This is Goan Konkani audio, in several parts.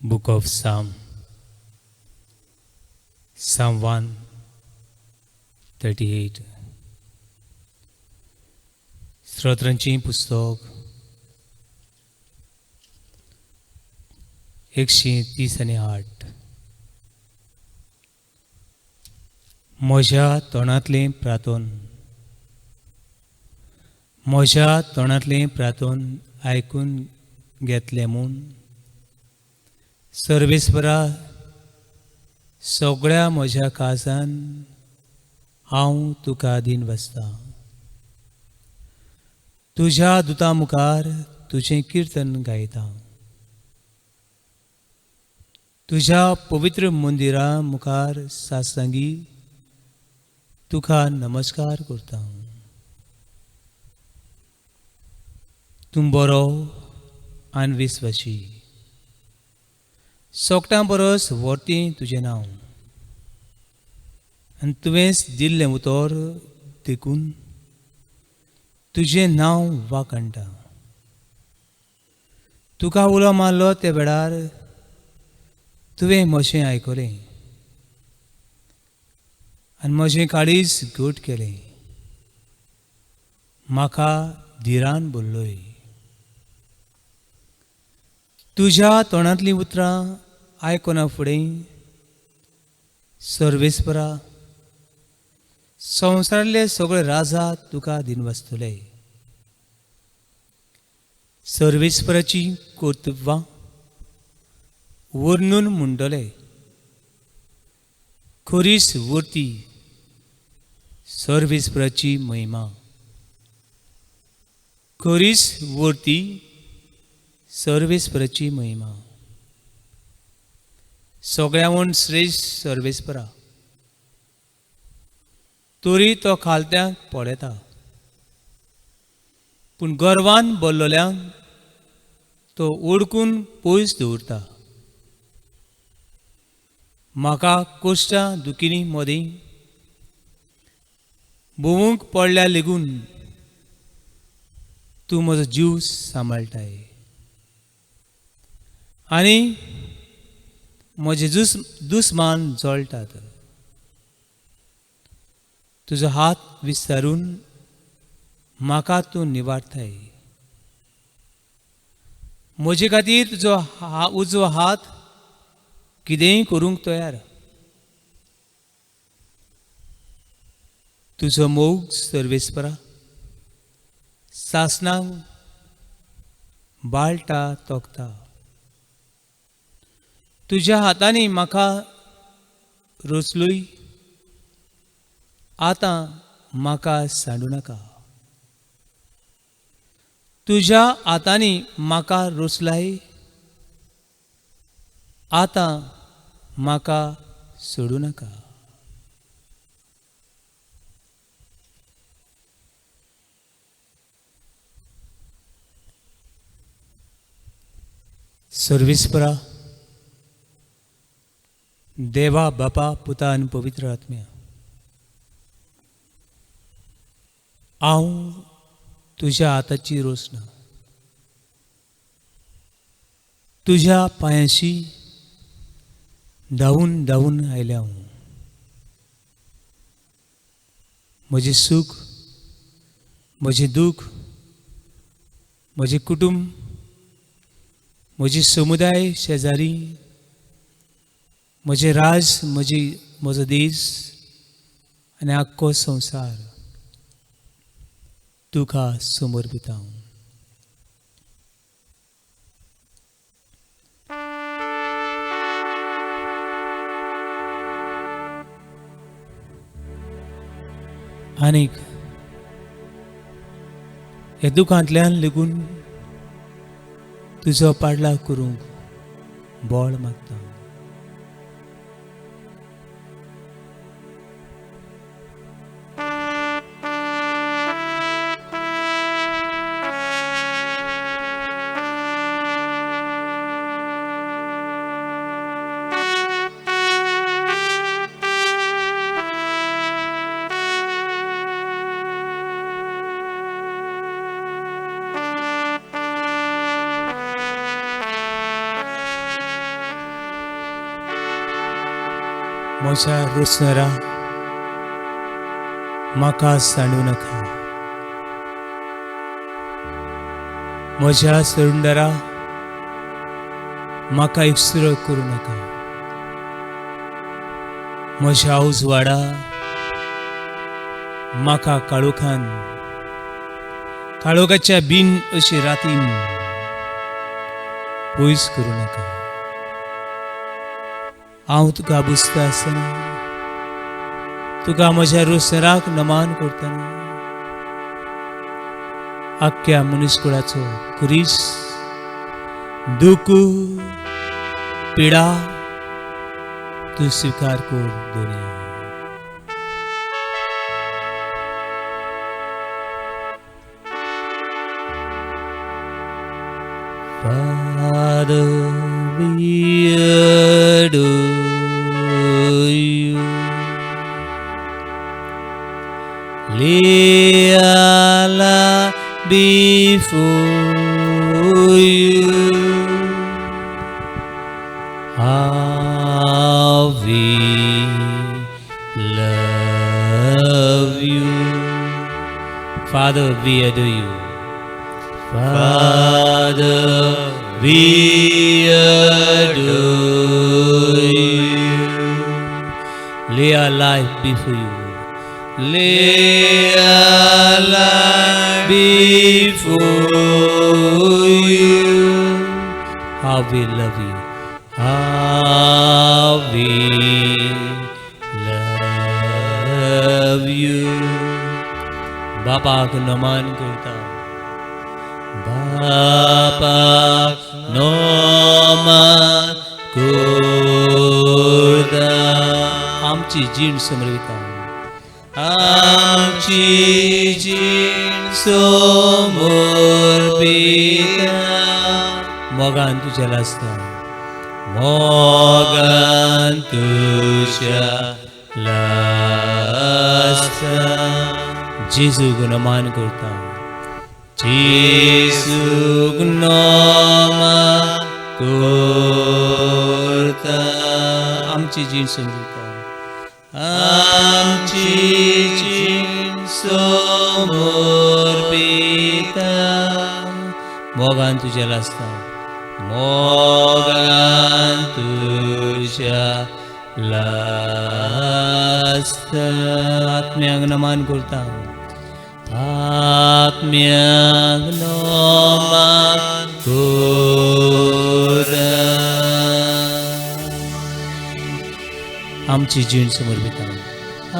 Book of Psalm, Psalm 138. स्तोत्रांचें पुस्तक 138. म्हज्या तोंडांतलें प्रार्थन, म्हज्या तोंडांतलें प्रार्थन आयकून घेतलें म्हूण सर्वेस्परा सगळ्या म्हज्या काळजान हांव तुका दीन बसतां. तुज्या दुता मुखार तुजें किर्तन गायतां. तुज्या पवित्र मंदिरा मुखार सासंगी तुका नमस्कार करता. तूं बरो आनी विस्वासी, सोगटां परस व्हरती तुजें नांव आनी तुवेंच दिल्लें उतर देखून तुजें नांव वाखाणटा. तुका उलो मारलो त्या वेळार तुवें म्हजें आयकलें आनी म्हजें काळीज घट केलें. म्हाका धिरान बोल्लोय. तुज्या तोंडांतलीं उतरां आयकना फुडें सर्वेस्परा संवसारांतले सगळे राजा तुका दिनवासतले. सर्वेस्पराची कर्तृत्वां वर्णून म्हणटले. खरीच वर्ती सर्वेस्पराची महिमा, खरीच वर्ती सर्वेस्पराची महिमा. सगळ्यांवून श्रेश्ठ सर्वेस्परा, तरी तो खालत्यांक पळयता, पूण गर्वान बोल्लोल्यांक तो ओडकून पयस दवरता. म्हाका कोश्टां दुखिनी मदीं भोंवूंक पडल्या लेगून तूं म्हजो जीव सांबाळटाय आनी म्हजे दुस्मान जळटात. तुजो हात विस्तारून म्हाका तूं निवारताय. म्हजे खातीर तुजो उजवो हात कितेंय करूंक तयार. तुजो मोग सर्वेस्परा सासणाक बाळटा तोखता. तुज्या हातांनी म्हाका रचलोय, आतां म्हाका सांडू नाका. तुज्या हातांनी म्हाका रचलाय, आतां म्हाका सोडूं नाका. सर्वेस्परा देवा बापा पुता आनी पवित्र आत्म्या, हांव तुज्या हाताची रोसना, तुज्या पांयांशी धांवून धांवून आयल्या हांव. म्हजें सूख, म्हजें दूख, म्हजें कुटुंब, म्हजी समुदाय शेजारी, म्हजें राज, म्हजो देश आनी आख्खो संवसार तुका समर्पिता हांव. आनीक ह्या दुखांतल्यान लेगून तुजो पाडला करूंक बळ मागता. म्हज्या रोसनरा म्हाका सांडू नाका, म्हज्या सरुंडरा म्हाका एकसुरो करूं नाका, म्हज्या उजवाडा म्हाका काळोखान काळोखाच्या बीन अशी रातीन पयस करूं नाका। हांव तुका बुजता आसतना तुका म्हज्या रोसराक नमान करतना आख्ख्या मनीसकुळाचो कुरीस दुख पिडा तूं स्विकार कर दोनया। Father, we adore you. Lay our life before you. How we love you. Father, we adore you. Father, we adore you. Lay our life before you. Lay our life before you. How we love you. How we love you. बापाक नमन करता, बापाक नमन करता। आमची जीण समर्पिता, आमची जीण समर्पिता। मोगान तुज्या लासता, मोगान तुज्या लासता। जेजूक नमन करता, जेजूक नमन करता। आमची जीण समर्पिता, आमची जीण समर्पिता। मोगान तुज्या लासता, मोगान तुज्या लासता। आत्म्याक नमन करता, आत्म्याक नमन करता। आमची जीण समर्पिता,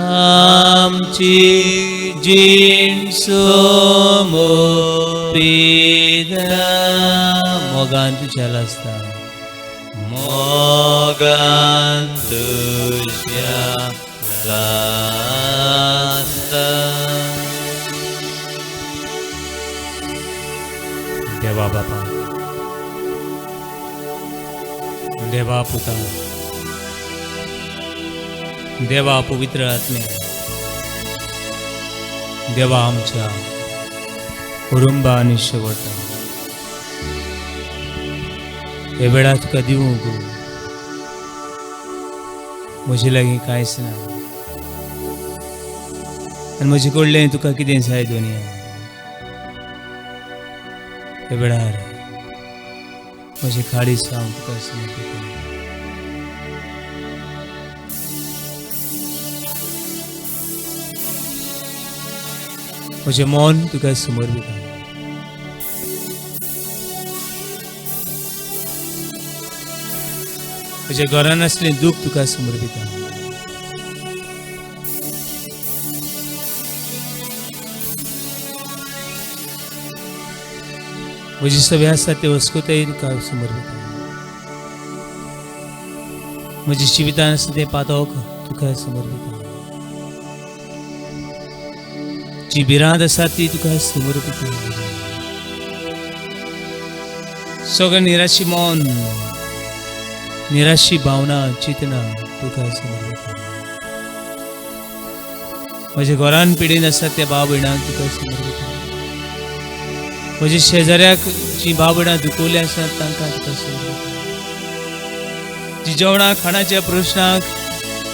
आमची जीण समर्पिता। मोगान तुज्या लासता, मोगान तुज्या लासता। देवा बापा, देवा पुता, देवा पवित्र आत्म्या, देवा आमच्या कुटुंबा आनी शेवटा हे वेळार तुका दिवंक म्हजे लागीं कांयच ना आनी म्हजे कडल्यान तुका कितें जाय दोनया। हे वेळार म्हजे काळीज हांव तुका समर्पिता। म्हजें मन तुका समर्पिता। म्हज्या घरान आसलें दूख तुका समर्पिता। म्हजी सगळें आसा ते वस्कुताय तुका समर्पिता। म्हज्या जिवितान आसा तें पातक तुका समर्पिता। जी भिरांत आसा ती तुका समर्पिता। सगळें निराशी मन, निराशी भावना, चिंतना तुका समर्पिता। म्हज्या घरान पिडेन आसा त्या भाव भयणांक तुका समर्पिता। म्हज्या शेजाऱ्याक जी भाव भयणां दुखवली आसात तांकां तुका समर्पिता। जी जेवणा खाणाच्या प्रश्नाक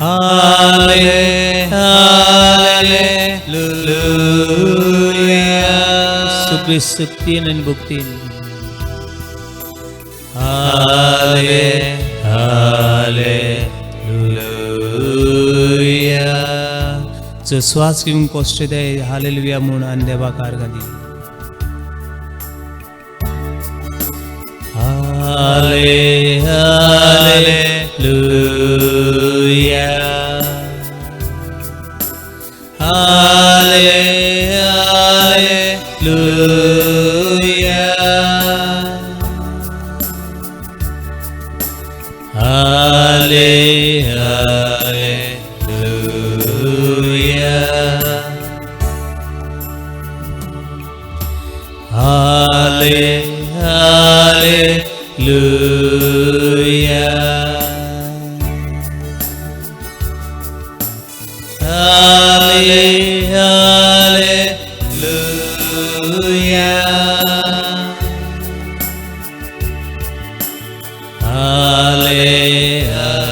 हाले हालेलुया. सगळे सक्तीन आनी भक्तीन. हाले हालेलुया. जो श्वास घेवंक कश्ट ते हालेलुया म्हूण आनी देवाक आर्गां दी. हाले हालेलुया. हाले हालेलुया. हाले हालेलुया. हाले हालेलुया. हाले हालेलुया. हाले हालेलुया. हाले हालेलुया.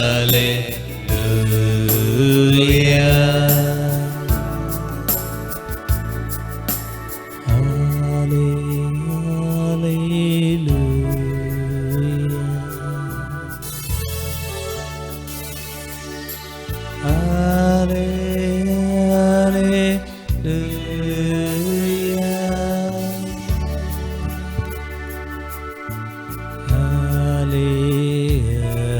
हाले हालेलुया. हाले हालेलुया.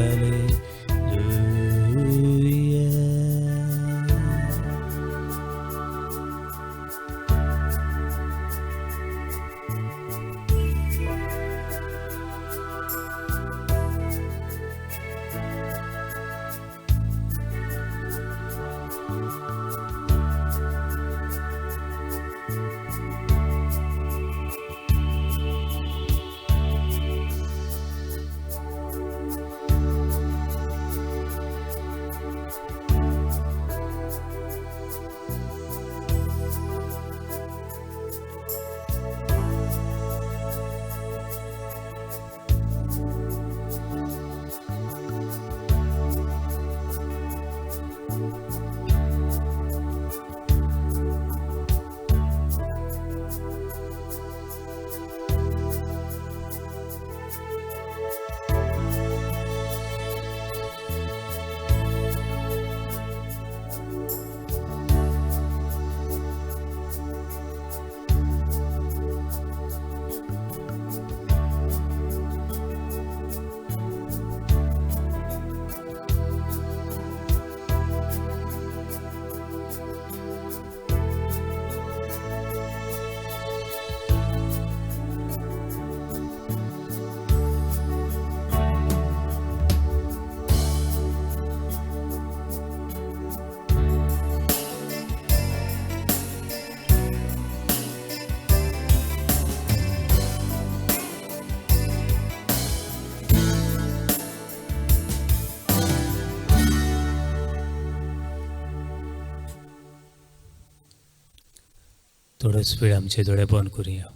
थोडोच वेळ आमचे दोळे बंद करुया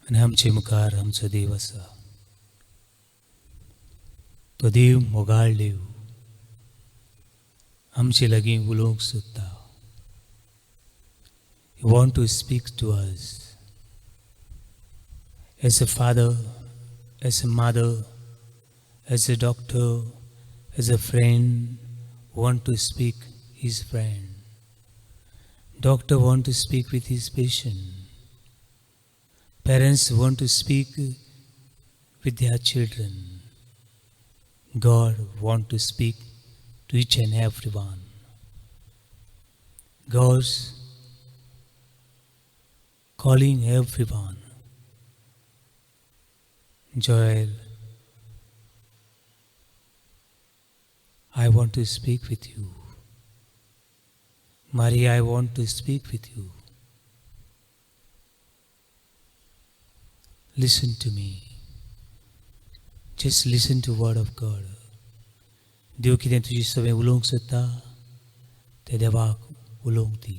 आनी आमचे मुखार आमचो देव आसा. तो देव मोगाळ देव आमचे लागीं उलोवंक सोदता. He want to speak to us as a father, as a mother, as a doctor, as a friend want to speak his friend. Doctor want to speak with his patient. Parents want to speak with their children. God want to speak to each and every one. God's calling everyone. Joel, I want to speak with you. Maria, I want to speak with you. Listen to me. Just listen to word of God. देव कितें तुजी सगळें उलोवंक सोदता तें देवाक उलोवंक दी.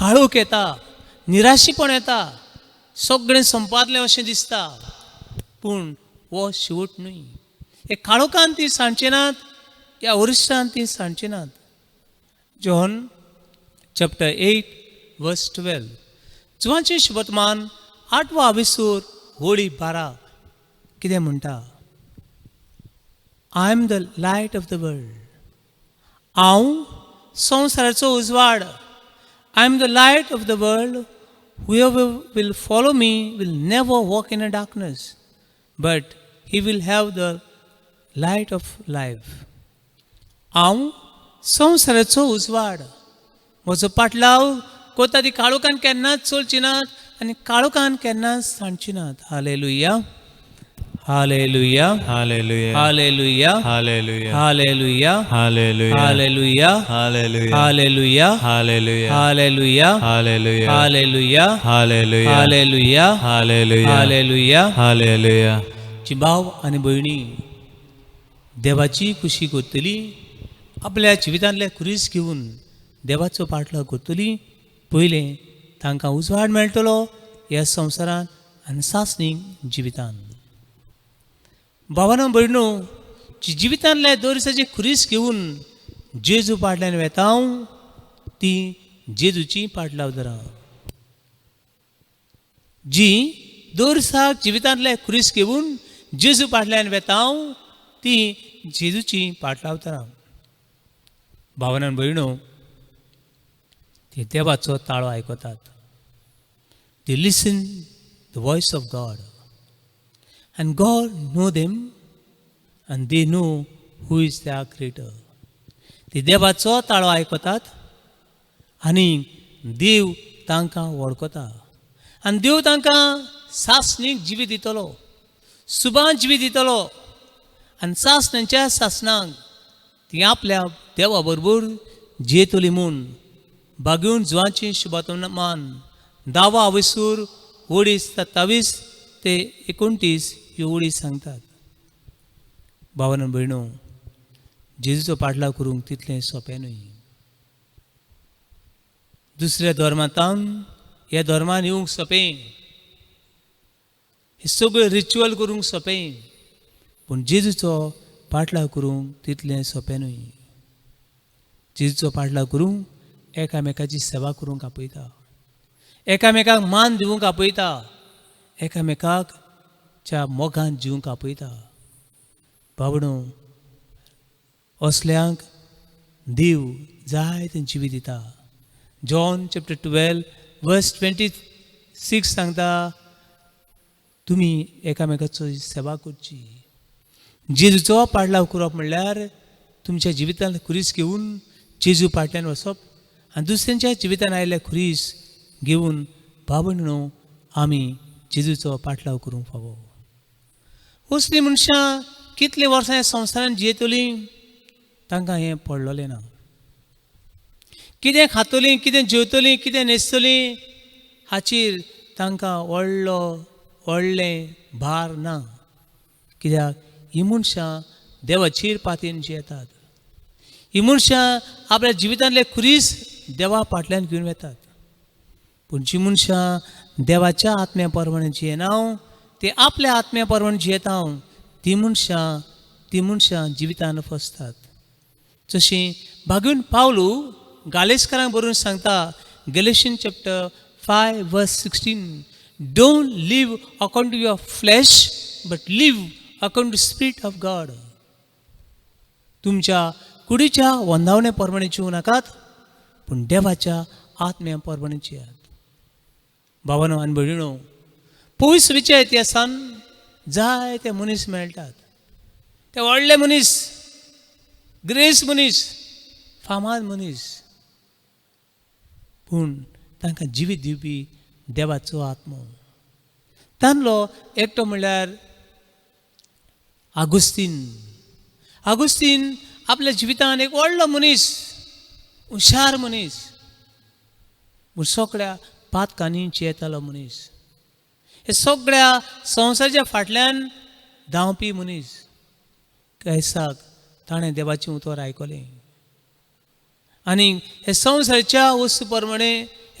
काळोख येता, निराशीपण येता, सगळें संपादलें अशें दिसता, पूण हो शेवट न्हय. हे काळोखान ती सांडचे नात, ह्या वर्सान ती सांडचे नात. John chapter 8 verse 12, जुवांचे शुभवर्तमान 8वो आविसूर होळी 12 कितें म्हणटा? I am the light of the world. हांव संवसाराचो उजवाड. I am the light of the world. Whoever will follow me will never walk in a darkness, but he will have the light of life. हांव संवसाराचो उजवाड. म्हजो पाटलाव कोता ती काळोखान केन्नाच चलची नात आनी काळोखान केन्नाच सांडची नात. Hallelujah, hallelujah, hallelujah. Hallelujah, hallelujah. Hallelujah, hallelujah. Hallelujah, hallelujah. Hallelujah, hallelujah. Hallelujah, hallelujah. Hallelujah, hallelujah. Hallelujah, hallelujah. Hallelujah. Hallelujah. जी भाव आनी भयणी देवाची खुशी करतली, आपल्या जिवितांतले खुरीस घेवन देवाचो पाटलाव करतली, पयलें तांकां उजवाड मेळटलो ह्या संवसारांत आनी सासणीक जिवितान. भावानो भयणो, जी जिवितांतले दर दिसाची खुरीस घेवन जेजू पाटल्यान वेता ती जेजूची पाटलाव धरा. जी दर दिसाक जिवितांतले खुरीस घेवन जेजू पाटल्यान वेता ती जेजूची पाटलाव धरा. भावना भयणो, ती देवाचो ताळो आयकतात. They listen the voice of God and God know them and they know who is their creator. ती देवाचो ताळो आयकतात आनी देव तांकां वळखता आनी देव तांकां सासणीक जिवीत दितलो, सुबान जिवीत दितलो आनी सासणांच्या सासणाक ती आपल्या देवा बरोबर जियेतली म्हूण बागेवन जुवांची शुभातमान 10वो आविसूर ओळी 27 ते 29 ह्यो ओळी सांगतात. भावानो भयणो, जेजूचो पाटलाव करूंक तितलें सोंपें न्हय. दुसऱ्या धर्मांतावन ह्या धर्मान येवंक सोंपें, हे सगळें रिच्युअल करूंक सोंपें, पूण जेजूचो पाटलाव करूंक तितलें सोंपें न्हय. जेजूचो पाटलाव करूंक एकामेकाची सेवा करूंक आपयता, एकामेकाक मान दिवंक आपयता, एकामेकाक च्या मोगान जिवंक आपयता. बाबडो, असल्यांक देव जाय तें जिवीत दिता. John chapter 12 verse 26 सांगता, तुमी एकामेकाचो सेवा करची. जेजूचो पाडलाव करप म्हणल्यार तुमच्या जिवितांत खुरीस घेवन जेजू फाटल्यान वचप आनी दुसऱ्यांच्या जिवितान आयिल्ले खुरीस घेवन बाबा न्हू आमी जेजूचो पाटलाव करूंक फावो. असलीं मनशां कितलीं वर्सां ह्या संवसारांत जियेतलीं तांकां हें पडलोलें ना. कितें खातलीं, कितें जेवतलीं, कितें न्हेसतलीं हाचेर तांकां व्हडलो व्हडलें भार ना. कित्याक हीं मनशां देवाचेर पातयेन जियेतात. हीं मनशां आपल्या जिवितांतले खुरीस देवा फाटल्यान घेवन वेतात. पूण जी मनशां देवाच्या आत्म्या प्रमाणे जियेना, ते आपल्या आत्म्या प्रमाणे जियेता, ती मनशां जिवितान फसतात. जशीं भागून पावलू गालेस्करांक बरोवन सांगता, Galatian chapter 5 verse 16, don't live according to your flesh but live according to spirit of God. तुमच्या कुडीच्या वंदावणे प्रमाणे जिवूं नाकात, पूण देवाच्या आत्म्या प्रमाणे जियात. भावानो आनी भयणीनो, पयसुच्या इतिहासान जायते मनीस मेळटात. ते व्हडले मनीस, ग्रेस मनीस, फामाद मनीस, पूण तांकां जिवीत दिवपी देवाचो आत्मो. तांतलो एकटो म्हणल्यार आगुस्तीन. आगुस्तीन आपल्या जिवितान एक व्हडलो मनीस, हुशार मनीस, पूण सगळ्या पातकांनी जियेतालो मनीस, हे सगळ्या संवसाराच्या फाटल्यान धांवपी मनीस. कैसाक ताणें देवाचें उतर आयकलें आनी हे संवसाराच्या वस्तू प्रमाणे, हे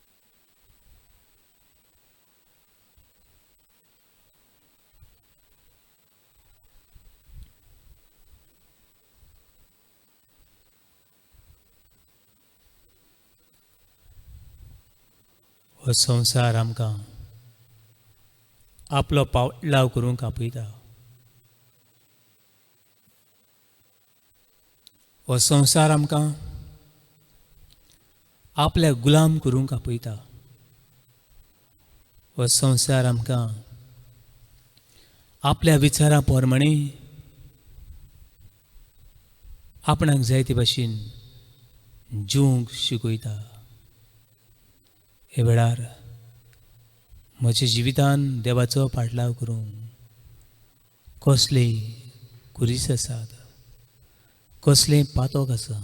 हो संवसार आमकां आपलो पावलाव करूंक आपयता. हो संवसार आमकां आपल्या गुलाम करूंक आपयता. हो संवसार आमकां आपल्या विचारां प्रमाणे आपणाक जाय ते भाशेन जिवंक शिकयता. हे वेळार म्हज्या जिवितान देवाचो पाटलाव करूंक कसले कुरीस आसात, कसलें पातोक आसा,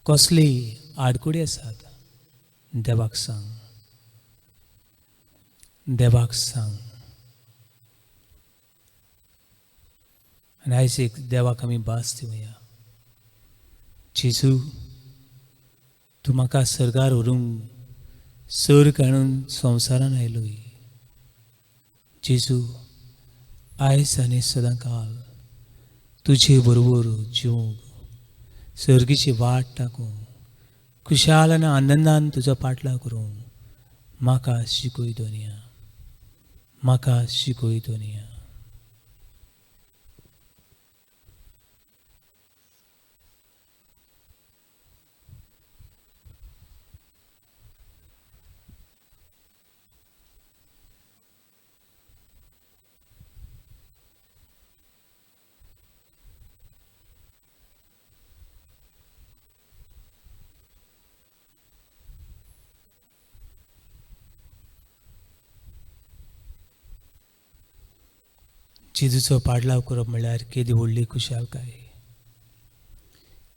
कसली आडकुडी आसात, देवाक सांग, देवाक सांग. आनी आयज एक देवाक आमी भास दिवया. जेजू, तूं म्हाका सर्गार व्हरूंक सर काडून संवसारान आयलोय. जेजू, आयज आनी सदां काल तुजे बरोबर जिवंक, सर्गीची वाट टाकूंक, खुशाल आनी आनंदान तुजो पाटलाव करूंक म्हाका शिकय दोनया, म्हाका शिकय दोनया. जेजूचो पाडलाव करप म्हळ्यार केदी व्हडली खुशालकाय,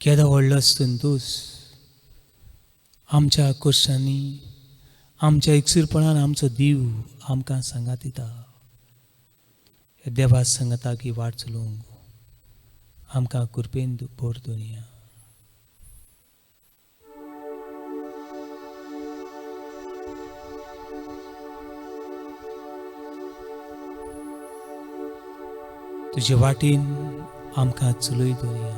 केदो व्हडलो संतोश. आमच्या कोर्सांनी, आमच्या एकसूरपणान आमचो देव आमकां सांगात दिता. देवा सांगाताक ही वाट चलोवंक आमकां कृपेन भर दवरया. तुजे वाटेन आमकां चलय दवरया.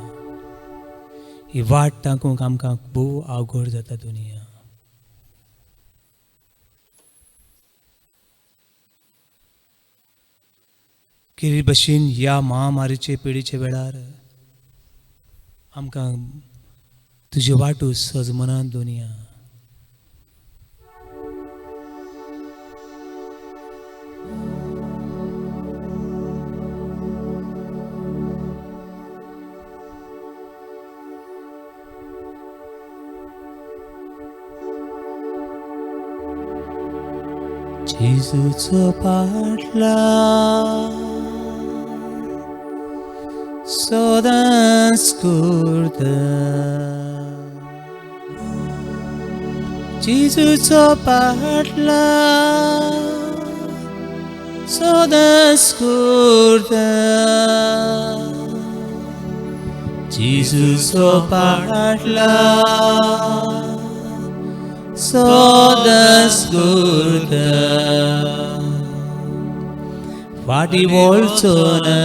ही वाट टाकूंक आमकां भोव अवघड जाता दुनिया. कितें भशेन ह्या महामारीचे पिडीच्या वेळार आमकां तुजी वाटू सज मनान दुनिया. जेजूचो पाटलाव सदांच करता, जेजूचो पाटलाव सदांच करता, जेजूचो पाटलाव सदांच करता. फाटी वळचो ना,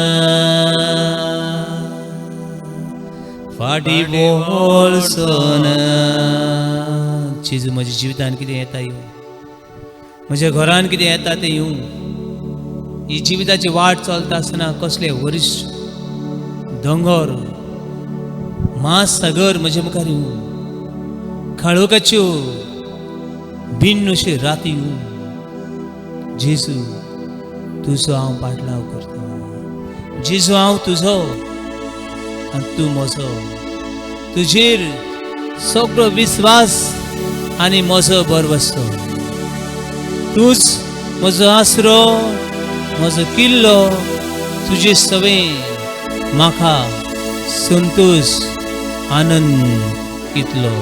फाटी वळचो ना. जेजू, म्हज्या जिवितान कितें येता येवं, म्हज्या घरान कितें येता तें येवं, ही जिविताची वाट चलता आसतना कसले वरिश्ठ दोंगर महासागर म्हजे मुखार येवं, काळोखाच्यो भिन्न अशी राती येवं, जेजू तुजो हांव पाटलाव करता. जेजू, हांव तुजो आनी तूं म्हजो. तुजेर सगळो विस्वास आनी म्हजो भरवसो. तूंच म्हजो आसरो, म्हजो किल्लो. तुजे सवे म्हाका संतोष आनंद कितलो.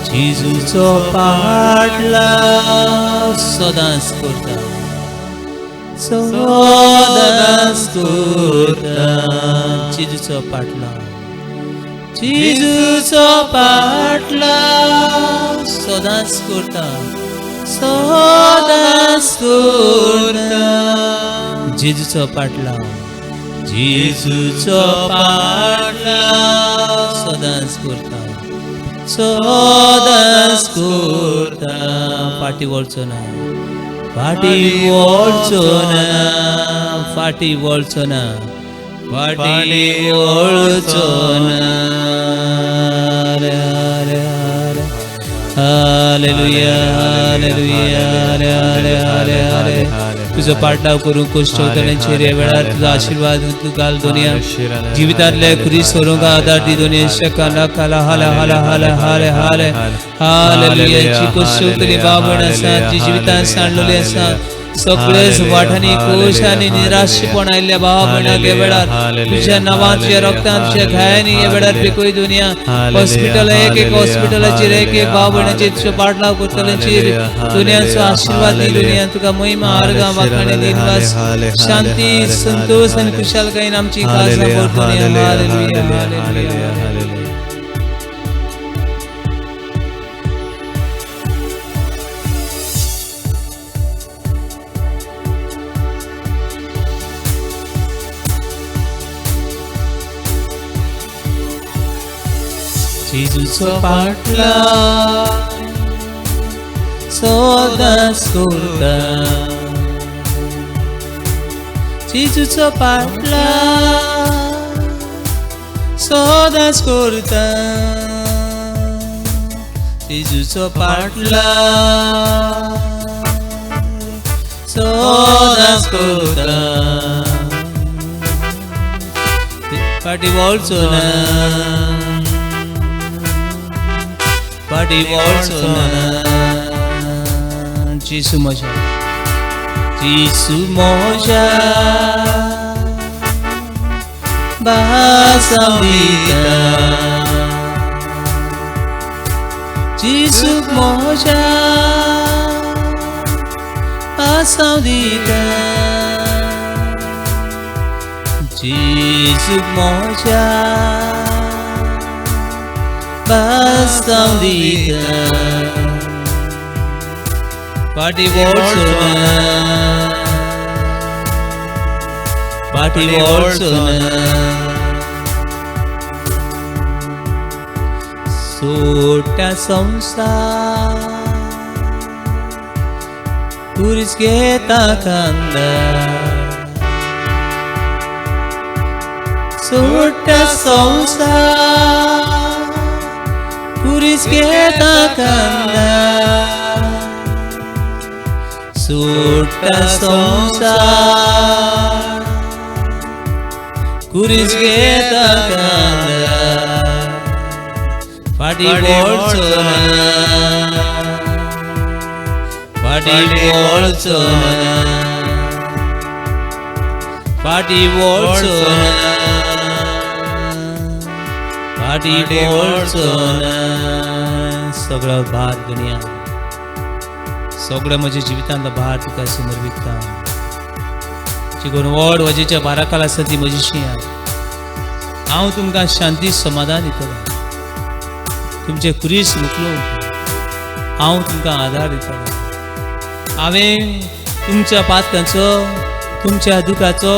जेजूचो पाटलाव सदांच करता, सदांच करता. जेजूचो पाटलाव, जेजूचो पाटलाव सदांच करता, सदांच करता. जेजूचो पाटलाव, जेजूचो पाटलाव सदांच करता, सदांच करता. फाटी वळचो ना, फाटी वळचो ना, फाटी वळचो ना, फाटी वळचो ना. Hallelujah, hallelujah, hallelujah. तुजो पाटलाव करूंक कश्ट ह्या वेळार तुजो आशिर्वाद घाल दोनया जिवितांतले खुरीस करूंक आदार दी दोनया शका लाखा हाला हाला हाला हाले हाले हालेलुया. जी कश्ट उरतली बाब आसा, जी जिवितान सांडलेली आसा, सगळेच वाठांनी खोश आनी निराशपण आयिल्ल्या भाव भयणाक ह्या वेळार तुज्या नांवान, तुज्या रक्तान, तुज्या घायांनी ह्या वेळार पिकय दुनिया. हॉस्पिटल एक एक हॉस्पिटलाचेर एक एक भाव भयणाचेर तुजो पाटलाव करतल्यांचेर दुनियाचो आशिर्वाद दी दुनिया. तुका महिमा आर्गां वाखाणे दिनवास शांती संतोष आनी खुशालकायेन आमची काळजां भर दुनिया. Hallelujah, hallelujah. जेजूचो पाटलाव सदांच करता, जेजूचो पाटलाव सदांच करता, जेजूचो पाटलाव सदांच करता. फाटी वळचो ना, फाटी वळचो ना. जेजू म्हज्या, जेजू म्हज्या भासां दिता, जेजू म्हज्या भासां दिता, जेजू म्हज्या भासां दिता. फाटी वळचो ना, फाटी वळचो ना. सोडटा संवसार खुरीस घेता खांदार, सोडटा संवसार खुरीस घेता खांदार, सोडटा संवसार खुरीस घेता खांदार. फाटी वळचो ना, फाटी वळचो ना, फाटी वळचो ना, फाटी वळचो ना. सगळो भार दुनिया, सगळो म्हज्या जिवितांतलो भार तुका समर्पिता. जी करून व्हड वजेच्या भाराखाल आसा ती म्हजी शिंयार हांव तुमकां शांती समाधान दितलो. तुमचे खुरीस मुकलो हांव तुमकां आदार दितलो. हांवें तुमच्या पातकांचो, तुमच्या दुखाचो,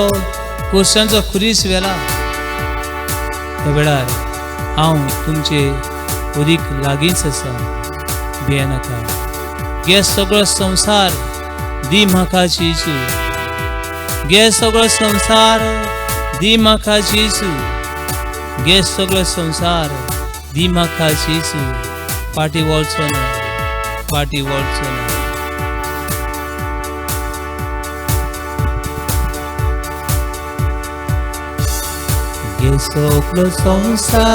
कोर्सांचो खुरीस व्हेला. त्या वेळार हांव तुमचे अदीक लागींच आसा. भियेनाका. घे सगळो संवसार दी म्हाका जेजू, घे सगळो संवसार दी म्हाका जेजू, घे सगळो संवसार दी म्हाका जेजू. फाटी वळचो ना, फाटी वळचो ना. घे सगळो संवसार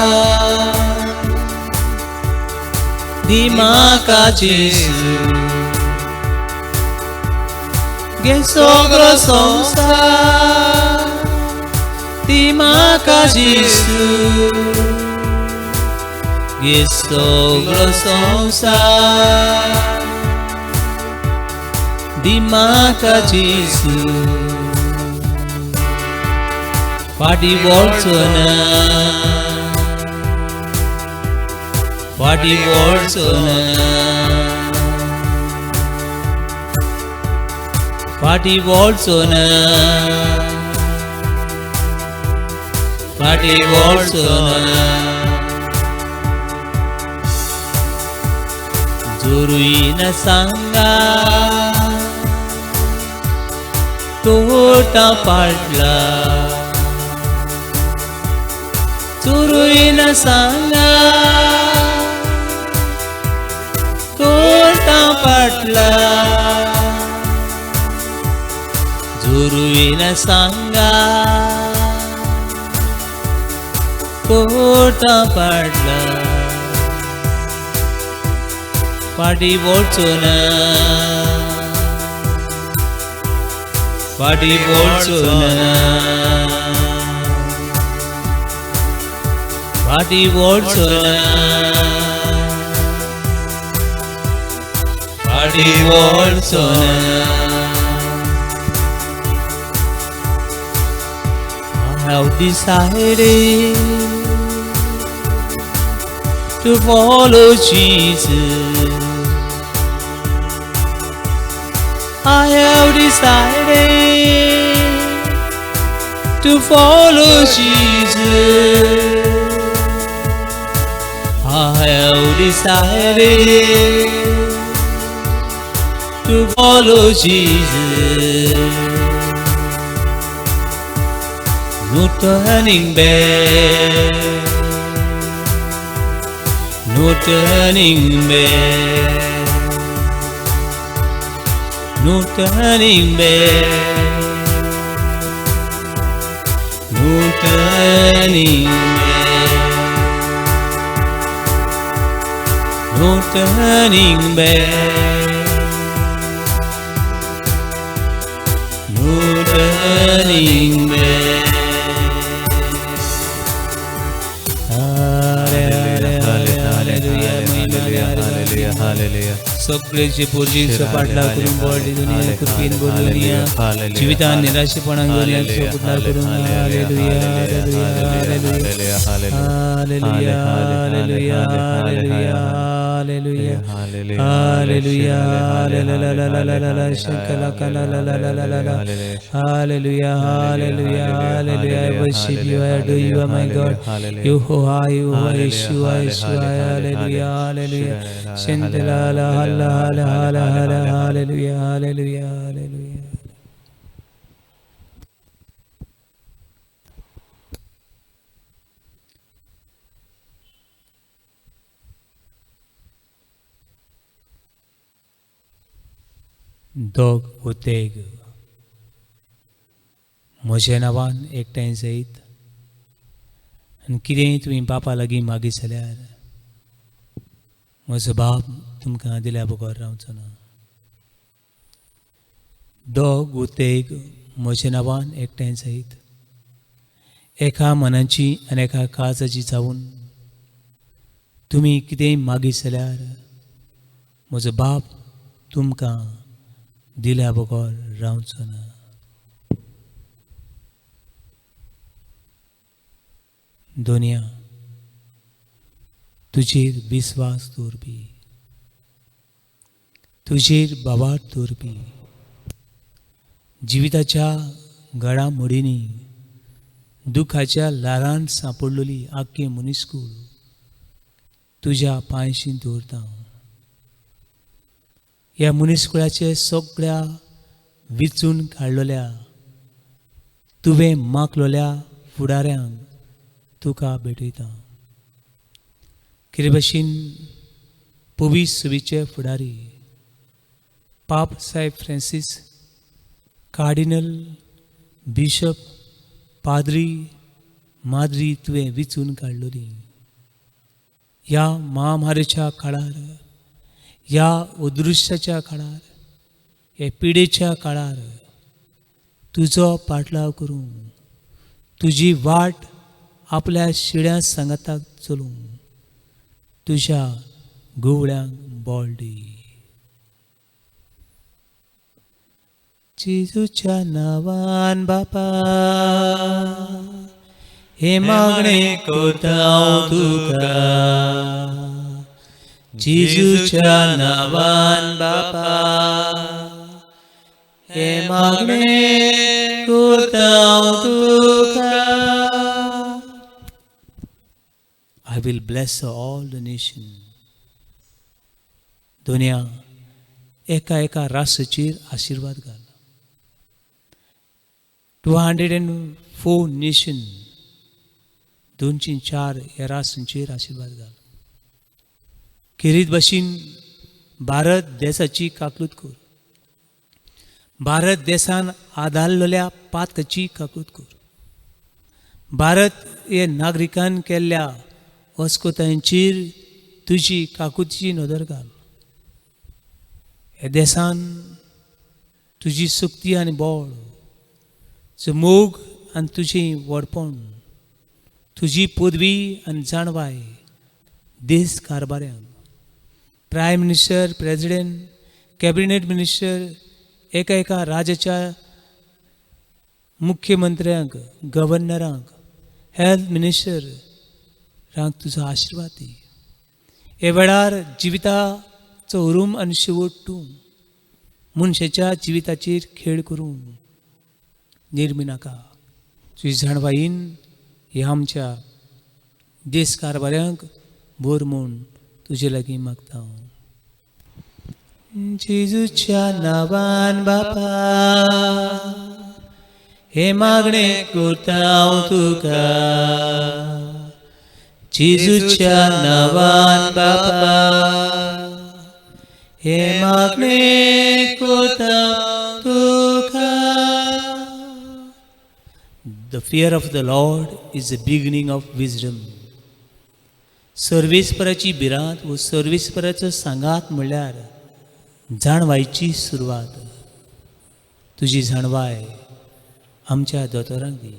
दी म्हाका जेजू, घे सगळो संवसार दी म्हाका जेजू, घे सगळो संवसार दी म्हाका जेजू. फाटी वळचो ना, फाटी वळचो ना, फाटी वळचो ना, फाटी वळचो ना. जोरुईन सांगा तोटा पाडला चुरुईन सांगा तोटा पाडला जुरुईन सांगा तोटा पाडला फाटी वचून फाटी वचून फाटी वचून फाटी वचून. I have decided to follow Jesus. I have decided to follow Jesus. I have decided to follow Jesus. No turning back, no turning back, no turning back, no turning back, no turning back, no turning back. सगळेचे पोरजींचो पाटलाव करून बळ दुनिया कृपेन भरून जिवितान निराशेपणान दुनियाचो पाटलाव करून. Hallelujah hallelujah hallelujah hallelujah hallelujah hallelujah hallelujah शंकला कला ला ला ला ला ला hallelujah hallelujah hallelujah. I worship you, I adore you, my God. Yehovah, Yehovah, Yeshua, Yeshua. Hallelujah hallelujah शंकला ला ला ला ला ला hallelujah hallelujah hallelujah. दोग उतेग म्हज्या नांवान एकठांय जायत आनी कितेंय तुमी बापा लागीं मागीत जाल्यार म्हजो बाप तुमकां दिल्या बगर रावचो ना. दोग उतेग म्हज्या नांवान एकठांय जायत एका मनाची आनी एका काळजाची जावन तुमी कितेंय मागीत जाल्यार म्हजो बाप तुमकां दिल्या बगर रावचो ना. दुनिया तुजेर विस्वास दवरपी, तुजेर भावार्थ दवरपी, जिविताच्या घडामोडींनी दुखाच्या ल्हारान सांपडलेली आख्खी मनीसकूळ तुज्या पांयशीं दवरता. ह्या मनीसकुळाचे सगळ्या विचून काडलेल्या तुवें मागलेल्या फुडाऱ्यांक तुका भेटयता. कितें भशेन पवी सुवीचे फुडारी पाप साहेब फ्रांसीस, कार्डिनल, बिशप, पाद्री, माद्री तुवें विचून काडलेली ह्या महामारीच्या काळार, ह्या अदृश्याच्या काळार, ह्या पिडेच्या काळार तुजो पाटलाव करूं, तुजी वाट आपल्या शिड्या सांगाताक चलूं, तुज्या गुवळ्यांक बळ दी. जेजूच्या नांवान बापा हे मागणें करता हांव तुका, जेजूच्या नांवान बापा हे मागणें करता हांव तुका. I will bless all the nation. दुनिया एका एका राष्ट्राचेर आशिर्वाद घाल. 204 नेशन, 204 ह्या राष्ट्रांचेर आशिर्वाद घाल. खेरीत भाशेन भारत देसाची काकलूत कर. भारत देसान आदारलेल्या पातकाची काकूत कर. भारत हे नागरिकान केल्ल्या अस्कोतांचेर तुजी काकुतीची नदर घाल. ह्या देसान तुजी शक्ती आनी बळ, तुजो मोग आनी तुजें व्हडपण, तुजी पदवी आनी जाणवाय देश कारभाऱ्यांक, prime minister, president, cabinet minister, एका एका राज्याच्या मुख्यमंत्र्यांक, गव्हर्नरांक, हेल्थ मिनिस्टरांक तुजो आशिर्वाद दी. हे वेळार जिविताचो उरूम आनी शेवट तूं मनशाच्या जिविताचेर खेळ करूं निर्मी नाका. तुजी जाणवायेन ह्या आमच्या देश कारभाऱ्यांक भर म्हूण तुजे लागीं मागता हांव. जेजूच्या नांवान बापा हे मागणें करता हांव तुका. जेजूच्या नांवान बापा हे मागणें करता तुका. The fear of the Lord is the beginning of wisdom. सर्वेस्पराची भिरांत वो सर्वेस्पराचो सांगात म्हणल्यार जाणवायची सुरवात. तुजी जाणवाय आमच्या दोतोरांक दी.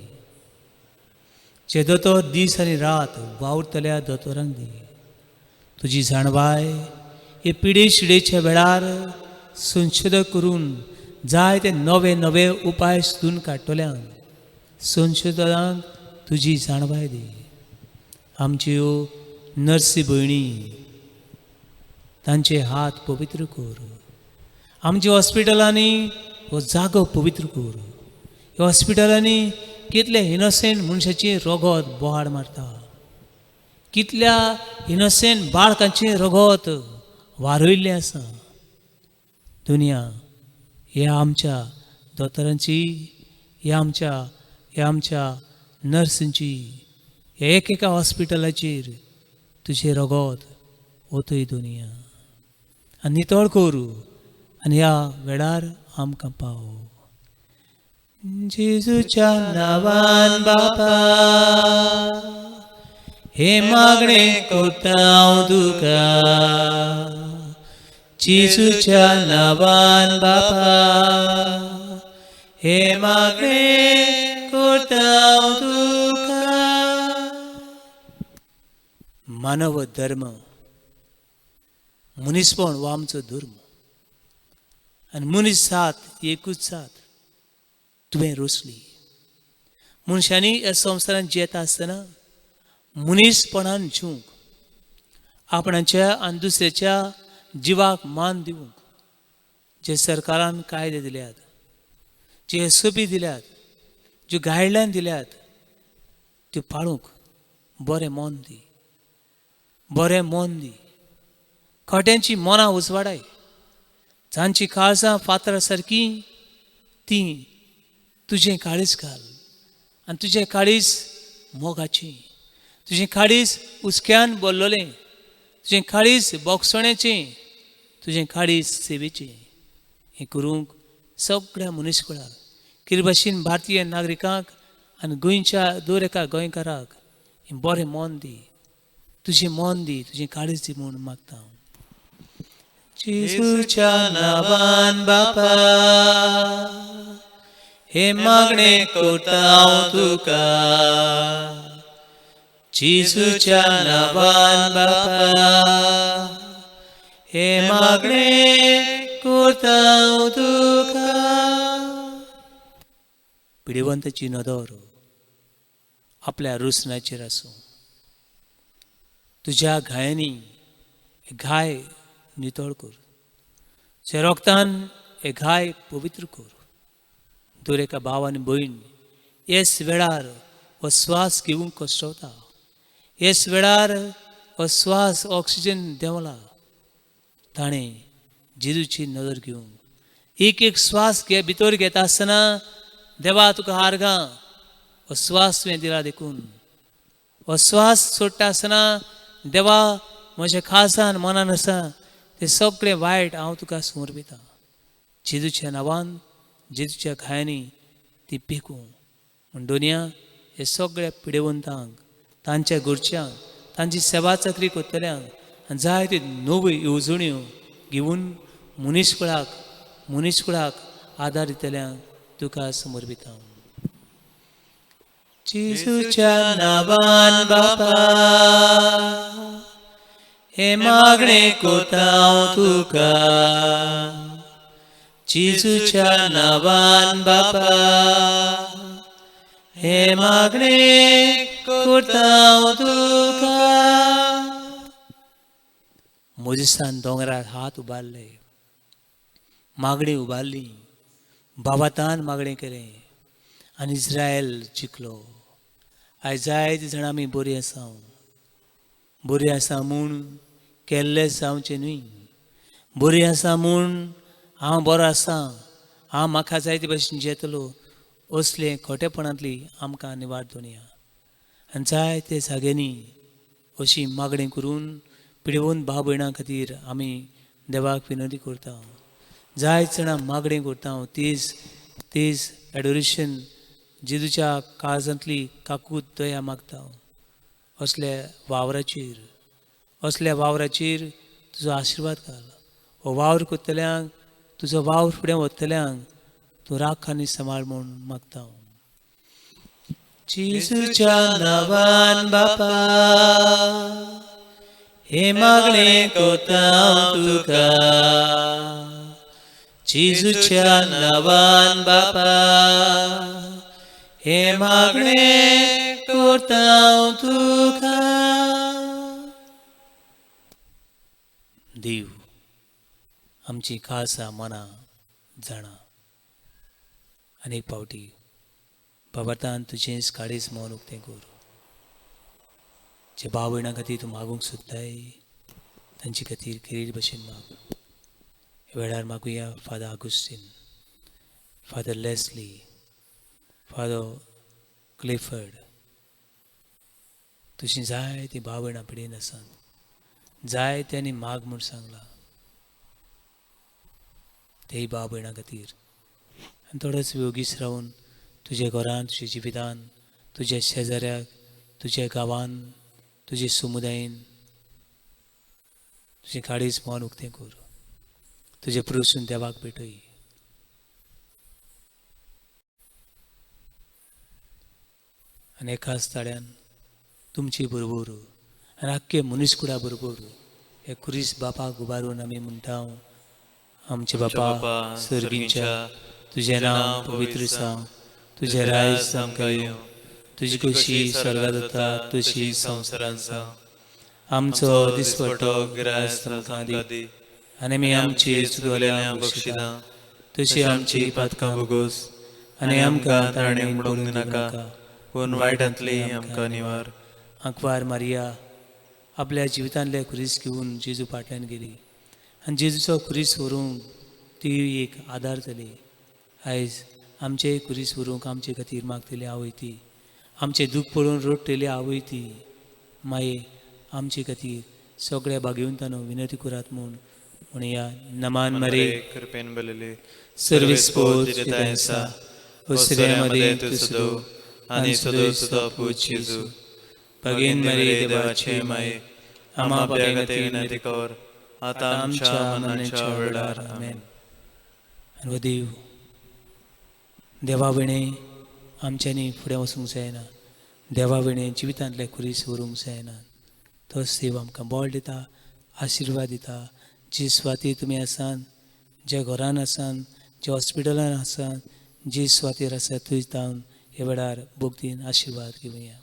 जे दोतोर दीस आनी रात वावुरतल्या दोतोरांक दी. तुजी जाणवाय हे पिडे शिडेच्या वेळार संशोधक करून जाय ते नवे नवे उपाय सोदून काडटल्यांक, संशोधकांक तुजी जाणवाय दी. आमच्यो नर्सी भयणी तांचे हात पवित्र कर. आमच्या हॉस्पिटलांनी हो जागो पवित्र कर. ह्या हॉस्पिटलांनी कितले इनोसेंट मनशाची रगत बोहाड मारता, कितल्या इनोसेंट बाळकांचें रगत वारयल्लें आसा. दुनिया ह्या आमच्या दोतोरांची, ह्या आमच्या नर्सींची, ह्या एक एका हॉस्पिटलाचेर तुजें रगत ओतय दुनिया आनी नितळ करूं आनी ह्या वेळार आमकां पाव. जेजूच्या नांवान बापा हे मागणें करता हांव तुका. जेजूच्या नांवान बापा हे मागणें करता हांव तुका. मानव धर्म, मनीसपण हो आमचो धर्म आनी मनीस जात एकूच जात तुवें रचली. मनशांनी ह्या संवसारांत जियेता आसतना मनीसपणान जिवंक, आपणाच्या आनी दुसऱ्याच्या जिवाक मान दिवंक जे सरकारान कायदे दिल्यात, जे एसओपी दिल्यात, ज्यो गायडलायन दिल्यात त्यो पाळूंक बरें मन दी, बरें मन दी. खोट्यांची मनां उजवाडाय. जांची काळजां फातरा सारकी ती तुजें काळीज घाल आनी तुजें काळीज मोगाचें, तुजें काळीज हुस्क्यान भरलेलें, तुजें काळीज बोगसण्याचें, तुजें काळीज सेवेचें. हें करूंक सगळ्या मनीसकुळाक, कितें भाशेन भारतीय नागरिकांक आनी गोंयच्या दर एका गोंयकाराक हें बरें मन दी, तुजें मन दी, तुजें काळीज दी म्हूण मागता हांव. जेजूच्या नांवान बापा हे मागणें करता हांव तुका. जेजूच्या नांवान बापा हे मागणें करता हांव तुका. पिडेवंताची नदर आपल्या रुसण्याचेर आसूं. तुज्या घायांनी घाय नितळ कर. तुज्या रोगतान हे घाय पवित्र कर. दर एका भाव आनी भयण हेच वेळार हो स्वास घेवंक कश्टवता, हेच वेळार हो स्वास ऑक्सिजन देंवला, ताणें जेजूची नदर घेवंक एक एक स्वास घे भितर घेता आसतना देवा तुका आर्गां हो स्वास तुवें दिला देखून, हो स्वास सोडटा आसतना देवा म्हज्या खासान मनान आसा तें सगळें वायट हांव तुका समर्पितां. जेजूच्या नांवान जेजूच्या घायांनी ती पिकूं म्हूण दोनया हे सगळ्या पिडेवंतांक, तांच्या घरच्यांक, तांची सेवा चाकरी करतल्यांक आनी जायत्यो नव्यो येवजण्यो घेवन मनीसकुळाक आदार दितल्यांक तुका समर्पितां. जेजूच्या नांवान बापा हे मागणें कोता हांव तुका, जेजूच्या नांवान बापा हे मागणें कोता हांव तुका. मोजिसान दोंगरार हात उबारले, मागणी उबारली, बाबातान मागणें केलें आनी इस्रायल जिखलो. आयज जायते जाणां आमी बरीं आसा, बरीं आसा म्हूण केल्लें जावचें न्हय, बरीं आसा म्हूण हांव बरो आसा, हांव म्हाका जाय ते भशेन जेतलो, असलें खोटेपणांतली आमकां निवार दवरया. आनी जायते जाग्यांनी अशी मागणी करून पिडेवन भाव भयणां खातीर आमी देवाक विनंती करता. जायत जाणां मागणी करता तेज तेज एडोरेशन जेजूच्या काळजांतली काकूत दया मागता. असल्या वावराचेर, असल्या वावराचेर तुजो आशिर्वाद घाल. हो वावर करतल्यांक, तुजो वावर फुडें वतल्यांक तूं राख आनी सांबाळ म्हूण मागता. जेजूच्या नांवान बापा हे मागणें कोता हांव तुका, जेजूच्या नांवान बापा हे मागणें कोता हांव तुका. देव आमची खासा मनां जाणा. आनी एक फावटी बाबातान तुजें काळीज मन उक्तें कर. जे भाव भयणां खातीर तूं मागूंक सोदताय तांचे खातीर खेरीत भशेन माग. वेळार मागुया Father Augustine, Father Leslie, Father Clifford, तुजी जायतीं भाव भयणां पिडेन आसात, जाय त्यांनी माग म्हूण सांगलां तेय भाव भयणां खातीर. आनी थोडोच वेळ रावन तुज्या घरान, तुज्या जिवितान, तुज्या शेजाऱ्याक, तुज्या गांवान, तुजे समुदायेन तुजें काळीज मन उक्तें कर. तुजें प्रसून देवाक भेटय. आनी एकाच ताळ्यान तुमचे बरोबर आनी आख्खे मनीसकुडा बरोबर हे क्रिस्त बापाक उबारून आमी म्हणटा, आमचे बापा सर्गींच्या, तुजें नांव पवित्र जावं, तुजें रायज आमकां येवं, तुजी खोशी स्वर्गांत जाता तशी संवसारांत जावं. आमचो दिसपट्टो ग्रास आमकां दी आनी आमी आमची चुकल्यां बक्षिता तशी आमची पातकां भोगोस आनी आमकां ताणें पडूंक दिनाका, पूण वायटांतली आमकां निवार. आंकवार मारिया आपल्या जिवितांतले खुरीस घेवन जेजू फाटल्यान गेली आनी जेजूचो खुरीस व्हरूंक ती एक आदार जाली. आयज आमचेय खुरीस व्हरूंक आमचे खातीर मागतली आवय ती, आमचें दूख पळोवन रडटली आवय ती. माये आमचे खातीर सगळ्या भाग्यवंतांनो विनंती करात म्हूण म्हणया. नमान मरे कृपेन बलले सर्वीस पोच आसा उसऱ्या मदें तूं सुदो आनी सदो सुदो पूत जेजू. भगीन मरे देवाचे माये आम्हा पाप्यां खातीर विनंती कर आतां आमच्या मरणाच्या वेळार. आमेन. आनी हो देव, देवा विणें आमच्यांनी फुडें वचूंक जायना, देवा विणें जिवितांतलें खुरीस व्हरूंक जायना. तोच देव आमकां बळ दिता, आशिर्वाद दिता. जी सुवातीर तुमी आसात, ज्या घरान आसात, ज्या हॉस्पिटलान आसात, जी सुवातेर आसा थंय जावन ह्या वेळार भक्तीन आशिर्वाद घेवया.